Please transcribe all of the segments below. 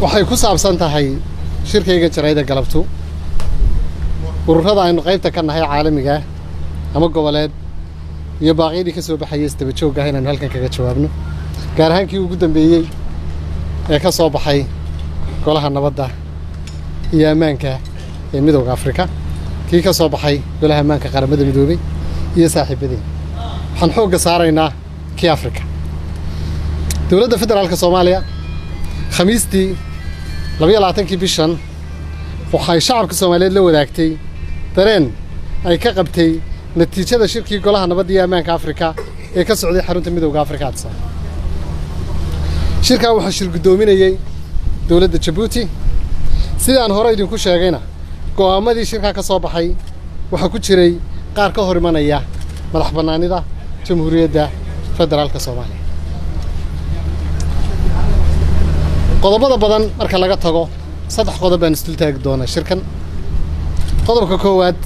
Waxay ku saabsan tahay shirkayga jaraa'ida galabtu ururada aynu qaybta ka nahay caalamiga ama goboleed iyo baaqyadii ka soo baxayay isdaba joogga ah inaynu halkan kaga jawaabno, gaar ahaan kii ugu dambeeyey ee ka soo baxay Golaha Nabadda iyo Ammaanka ee Midowga Afrika, kii ka soo baxay Golaha Ammaanka Qaramada Midoobey iyo saaxiibadeen. Waxaan xoogga saaraynaa kii Afrika. Dowladda Federaalka Soomaaliya Khamiistii 22-kii bishan waxay shacabka Soomaaliyeed la wadaagtay dareen ay ka qabtay natiijada shirkii Golaha Nabadda iyo Ammaanka Afrika ee ka socday xarunta Midowga Afrika, Addis Ababa. Shirkaa waxaa shir guddoominayey dowladda Jabuuti. Sidaan hore idinku sheegayna, go'aamadii shirkaa ka soo baxay waxaa ku jiray qaar ka hor imanaya madax bannaanida Jamhuuriyadda Federaalka Soomaaliya. Qodobada badan marka laga tago, saddex qodob baan isdul taagi doonaa shirkan. Qodobka koowaad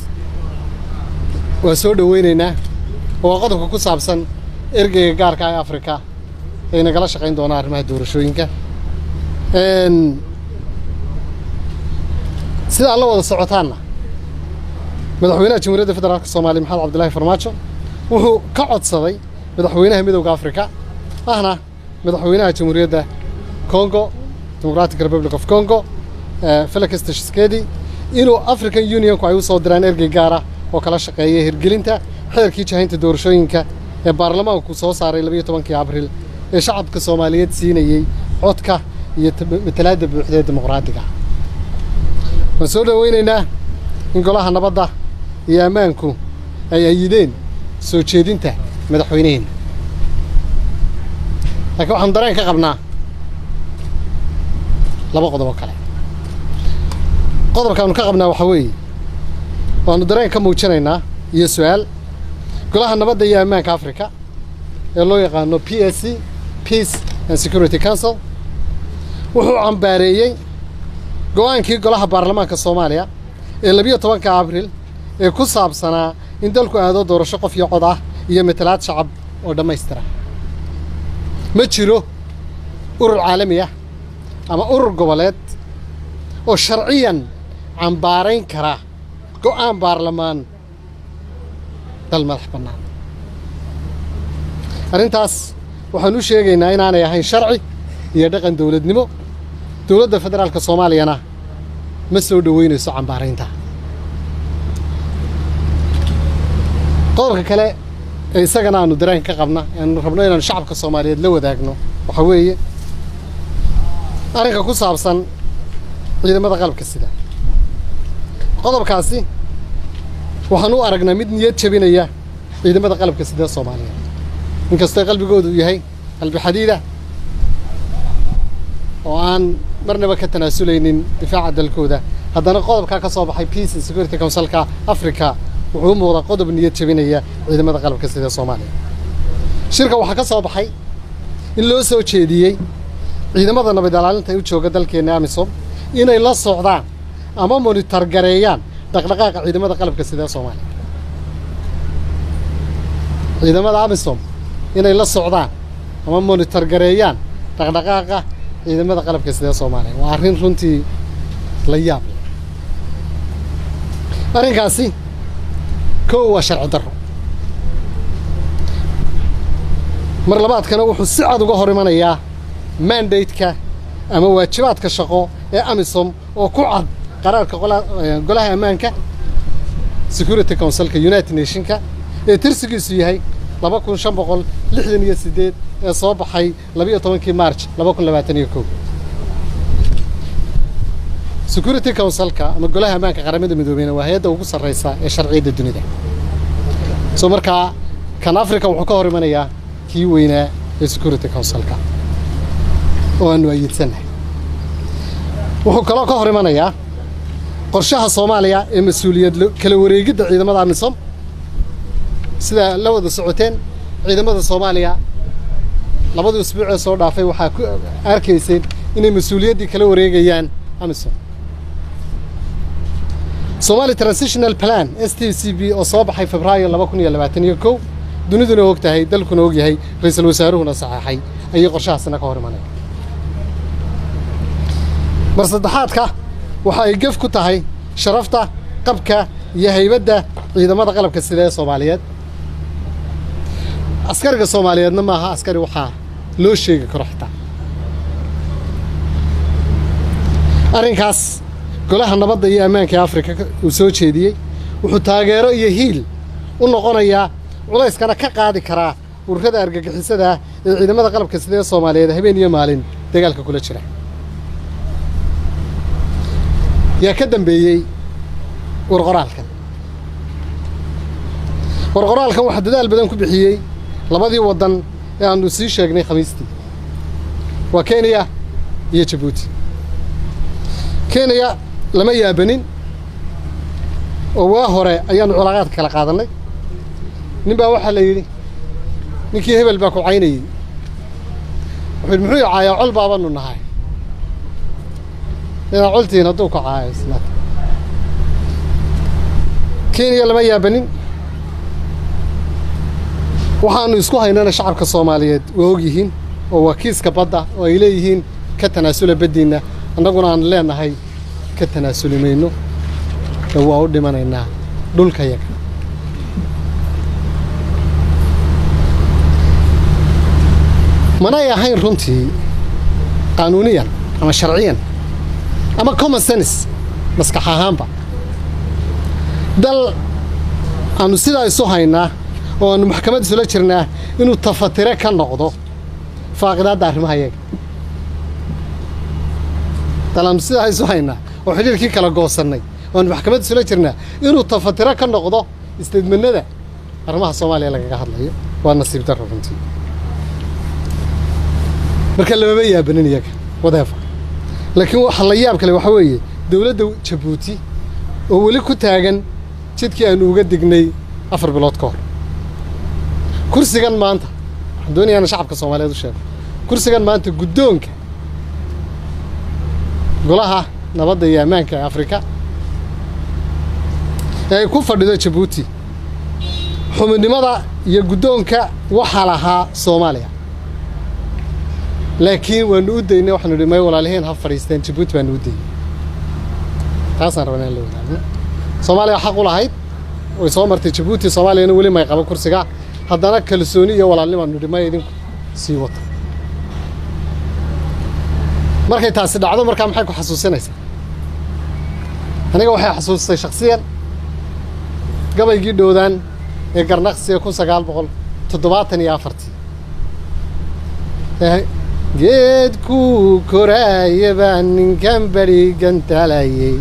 waa soo dhoweynaynaa, oo waa qodobka ku saabsan ergeyga gaarka ah ee Afrika ee nagala shaqayn doonaa arrimaha doorashooyinka. Sida aad la wada socotaanna, Madaxweynaha Jamhuuriyadda Federaalka Soomaaliya, Maxamed Cabdillaahi Farmaajo, wuxuu ka codsaday madaxweynaha Midowga Afrika, ahna madaxweynaha Jamhuuriyadda Congo, Democratic Republic of Congo, Felix Tshisekedi, inuu African Unionku ay u soo diraan ergey gaara oo kala shaqeeya hirgelinta xeerkii jahaynta doorashooyinka ee baarlamaanku soo saaray 12-kii Abril ee shacabka Soomaaliyeed siinayey codka iyo matalaadda buuxda ee dimuqraadiga. Waan soo dhoweynaynaa in Golaha Nabadda iyo Ammaanku ay ayideen soo jeedinta madaxweyneheenna, laakiin waxaanu dareen ka qabnaa laba qodob oo kale. Qodobkaanu ka qabnaa waxaa weeye, waanu dareen ka muujinaynaa iyo su'aal, Golaha Nabadda iyo Ammaanka Africa ee loo yaqaano PSC, Peace and Security Council, wuxuu cambaareeyey go'aankii Golaha Baarlamaanka Soomaaliya ee 12-ka Abril ee ku saabsanaa in dalku aado doorasho qof iyo cod ah iyo matalaad shacab oo dhammaystira. Ma jiro urur caalami ah ama urur goboleed oo sharciyan cambaarayn kara go'aan baarlamaan dal madax bannaan. Arrintaas waxaan u sheegaynaa inaanay ahayn sharci iyo dhaqan dowladnimo. Dowladda Federaalka Soomaaliyana ma soo dhoweynayso cambaaraynta. Qodobka kale ee isagana aanu dareen ka qabna, aanu rabno inaanu shacabka Soomaaliyeed la wadaagno, waxaa weeye arrinka ku saabsan ciidamada qalabka sida. Qodobkaasi waxaan u aragnaa mid niyad jebinaya ciidamada qalabka sida Soomaaliyeed. Inkastoo qalbigoodu yahay qalbi xadiida oo aan marnaba ka tanaasulaynin difaaca dalkooda, haddana qodobkaa ka soo baxay Peace and Security Councilka Africa wuxuu u muuqdaa qodob niyad jebinaya ciidamada qalabka sida Soomaaliya. Shirka waxaa ka soo baxay in loo soo jeediyey ciidamada nabad ilaalinta u jooga dalkeenna, AMISOM, inay la socdaan ama monitor gareeyaan dhaqdhaqaaqa ciidamada qalabka sida Soomaaliya. Ciidamada AMISOM inay la socdaan ama monitor gareeyaan dhaqdhaqaaqa ciidamada qalabka sida Soomaaliya waa arrin runtii la yaab leh. Arrinkaasi kow waa sharci darro, mar labaadkana wuxuu si cad uga hor imanayaa mandate-ka ama waajibaadka shaqo ee AMISOM oo ku cad qaraarka Golaha Ammaanka, Security Councilka United Nationka, ee tirsigiisu yahay 2568 ee soo baxay 12-kii March 2021. Security Councilka ama Golaha Ammaanka Qaramada Midoobeyna waa hay'adda ugu sarreysa ee sharciyadda dunida. So markaa kan Africa wuxuu ka hor imanayaa kii weynaa ee Security Councilka oo aanu ayidsannahay. Wuxuu kaloo ka hor imanayaa qorshaha Soomaaliya ee mas'uuliyad kala wareegidda ciidamada AMISOM. Sida la wada socoteen, ciidamada Soomaaliya labadii usbuuc ee soo dhaafay waxaa ku arkayseen inay mas'uuliyaddii kala wareegayaan AMISOM. Somali Transitional Plan, STCB, oo soo baxay Febraayo 2021, duniduna og tahay, dalkuna og yahay, ra-iisul wasaaruhuna saxeexay, ayay qorshahaasina ka hor imanaya. Mar saddexaadka waxa ay gef ku tahay sharafta, qabka iyo haybadda ciidamada qalabka sida ee Soomaaliyeed. Askariga Soomaaliyeedna maaha askari waxaa loo sheegi karo xitaa. Arrinkaas golaha nabadda iyo ammaanka ee Afrika uu soo jeediyey wuxuu taageero iyo hiil u noqonayaa, culayskana ka qaadi karaa ururada argagixisada ah ee ciidamada qalabka sida ee Soomaaliyeed habeen iyo maalin dagaalka kula jira. Yaa ka dambeeyey warqoraalkan? Warqoraalkan waxaa dadaal badan ku bixiyey labadii waddan ee aanu sii sheegnay Khamiistii, waa Kenya iyo Jabuuti. Kenya lama yaabanin oo waa hore ayaanu culaaqaadka kala qaadannay. Nin baa waxaa la yidhi ninkii hebel baa ku caynayey, wuxuu yidhi muxuu i caayaa, col baabanu nahay. Inaad coltihiin hadduu ku caayo isla. Kenya lama yaabanin, waxaanu isku haynana shacabka Soomaaliyeed waa og yihiin, oo waa kiiska badda oo ay leeyihiin ka tanaasula baddiinna, annaguna aan leenahay ka tanaasuli mayno ee waa u dhimanaynaa dhulkayaga. Manay ahayn runtii qaanuuniyan ama sharciyan ama common sense maskax ahaanba dal aanu sidaa isu haynaa oo aanu maxkamad isula jirnaa inuu tafatire ka noqdo faaqidaadda arrimaha yaga. Dal aanu sidaa isu haynaa oo xidhiirkii kala goosannay oo aanu maxkamad isula jirnaa inuu tafatire ka noqdo isteedmanada arrimaha Soomaaliya lagaga hadlayo waa nasiib darro runtii. Marka lamama yaabanin iyaga wadeefa, laakiin waxa la yaab kale waxa weeye dowladda Jabuuti oo weli ku taagan jidkii aanu uga dignay 4 bilood ka hor. Kursigan maanta waxaan doonayaa inaan shacabka Soomaaliyeed u sheego, kursigan maanta guddoonka golaha nabadda iyo ammaanka ee Afrika ee ay ku fadhido Jabuuti, xubinimada iyo guddoonka waxaa lahaa Soomaaliya, laakiin waanu u daynay, waxaanu idhi may walaaliheen ha fadhiisteen, Jabuuti baanu u daynay. Taasaan rabnaa in la wadaagno. Soomaaliya xaq u lahayd way soo martay Jabuuti, Soomaaliyana weli may qaban kursiga, haddana kalsooni iyo walaalnimo aanu idhi may idinku sii wata. Markay taasi dhacdo markaa maxay ku xasuusinaysaa? Aniga waxay xasuustay shakhsiyan gabaygii dhowdaan ee Garnaqsiga 1974. Geedkuu koraaya baa ninkan beri gantalayey,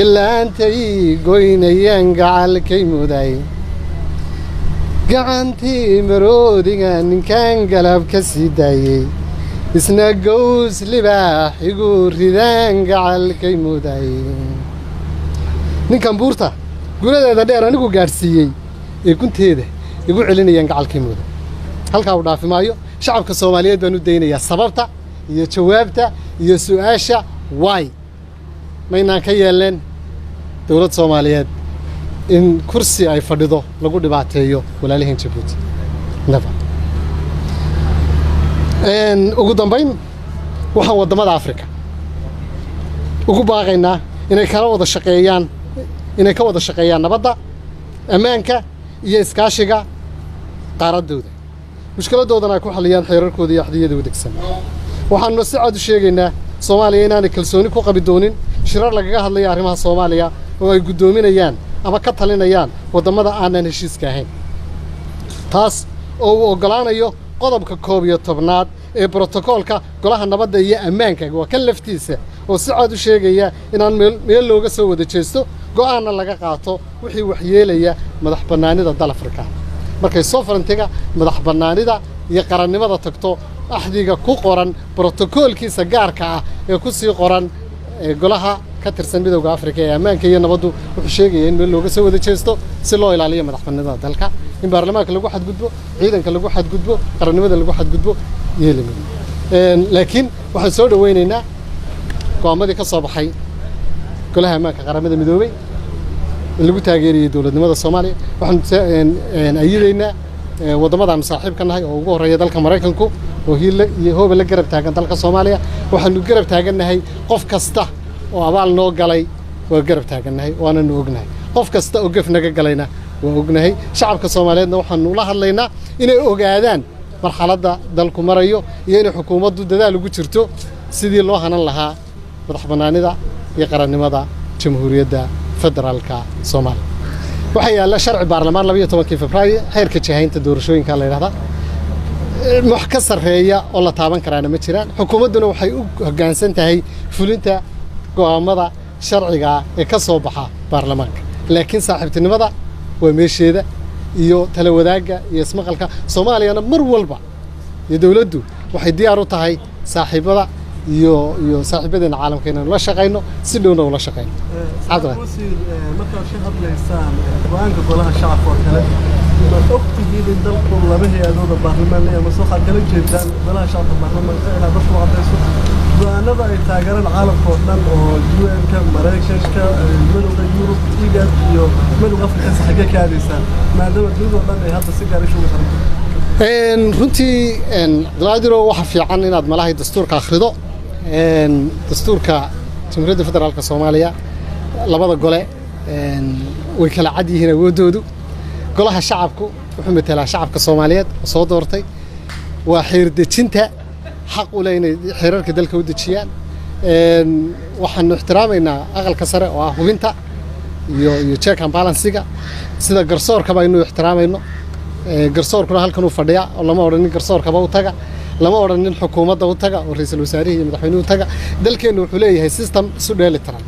ilaantay goynayaan gacalkay muday, gacantii maroodiga ninkan galab ka sii daayey, isna gows libaax igu ridaan gacalkay muday. Ninkan buurta guradeeda dheer anigu gaadhsiiyey ee gunteeda igu celinayaan gacalkay muday. Halkaa uu dhaafi maayo, shacabka Soomaaliyeed baan u daynayaa sababta iyo jawaabta iyo su'aasha waay maynaan ka yeelneen dowlad Soomaaliyeed in kursi ay fadhido lagu dhibaateeyo walaaliheen Jabuuti. Never. Ugu dambayn waxaan waddamada Afrika ugu baaqaynaa inay kala wada shaqeeyaan, inay ka wada shaqeeyaan nabadda, ammaanka iyo iskaashiga qaaraddooda, mushkiladoodana ay ku xalliyaan xeerarkooda iyo axdiyada udegsan. Waxaanuna si cad u sheegaynaa Soomaaliya inaanay kalsooni ku qabi doonin shirar lagaga hadlaya arrimaha Soomaaliya oo ay guddoominayaan ama ka talinayaan waddamada aanan heshiiska ahayn, taas oo uu oggolaanayo qodobka 11aad ee brotokoolka golaha nabadda iyo ammaanka, waa kan laftiisa oo si cad u sheegaya inaan meel looga soo wada jeesto, go'aanna laga qaato wixii waxyeelaya madax bannaanida dal Afrika. Markay sovereigntiga, madax bannaanida iyo qarannimada tagto, axdiga ku qoran brotokoolkiisa gaarka ah ee ku sii qoran golaha ka tirsan Midowda Afrika ee ammaanka iyo nabaddu wuxuu sheegaya in meel looga soo wada jeesto si loo ilaaliyo madax bannaanida dalka. In baarlamaanka lagu xadgudbo, ciidanka lagu xadgudbo, qarannimada lagu xadgudbo yeeli mayno. Laakiin waxaan soo dhaweynaynaa go'aamadii ka soo baxay golaha ammaanka qaramada midoobay in lagu taageerayay dowladnimada Soomaaliya. Waxaan ayidaynaa waddamadaanu saaxiibka nahay oo ugu horreeya dalka Maraykanku Oo hiil iyo hooba la garab taagan dalka Soomaaliya. Waxaanu garab taagannahay qof kasta oo abaal noo galay, waa garab taagannahay, waananu ognahay. Qof kasta oo gef naga galayna waa ognahay. Shacabka Soomaaliyeedna waxaanu la hadlaynaa inay ogaadaan marxaladda dalku marayo iyo inay xukuumaddu dadaal ugu jirto sidii loo hanan lahaa madax bannaanida iyo qarannimada Jamhuuriyadda Federaalka Soomaaliya. Waxaa yaalla sharci baarlamaan 12-kii Febraayo, xeerka jihaynta doorashooyinka la yidhahdaa. Wax ka sarreeya oo la taaban karaana ma jiraan. Xukuumadduna waxay u hoggaansan tahay fulinta go'aamada sharciga ee ka soo baxa baarlamaanka, laakiin saaxiibtinimada waa meesheeda iyo tala wadaagga iyo ismaqalka. Soomaaliyana mar walba iyo dowladdu waxay diyaar u tahay saaxiibada iyo saaxiibadeena caalamka inaanu la shaqayno, si dhowna ula shaqayno. Cabdiqaadir. Wasiir, markaad ka hadlaysaan go'aanka golaha shacabka oo kale, ma og tihiin in dalku laba hay'adooda baarlamaan leeyahay, mase waxaad kala jeedaan golaha shacabka baarlamaanka inaad dadku cadayso go'aanada ay taageeraan caalamka oo dhan, oo UN-ka, Maraykanka, Midowda Yurub, IGAD iyo Midowda Afrika, xaggee ka aadaysaan maadaama dunida oo dhan ay hadda si gaar ishu uga xirantahay? Runtii Cabdilqaadiro, waxa fiican inaad malahay dastuurka akhrido. Dastuurka Jamhuuriyadda Federaalka Soomaaliya, labada gole way kala cad yihiin awooddoodu. Golaha shacabku wuxuu matelaa shacabka Soomaaliyeed oo soo doortay, waa xeer dejinta, xaq u leh inay xeerarka dalka u dejiyaan. Waxaanu ixtiraamaynaa aqalka sare oo ah hubinta iyo check and balance-iga, sida garsoorkaba aynu ixtiraamayno. Garsoorkuna halkan uu fadhiyaa, oo lama odhanin garsoorkaba u taga, lama odhanin xukuumadda u taga oo ra'iisul wasaarihii iyo madaxweynuhu u taga. Dalkeennu wuxuu leeyahay system isu dheeli tiran.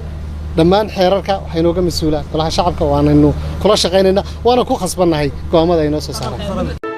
Dhammaan xeerarka waxaa inooga mas'uula golaha shacabka, waanaynu kula shaqaynaynaa, waana ku khasbannahay go'aamada ay noo soo saaraan.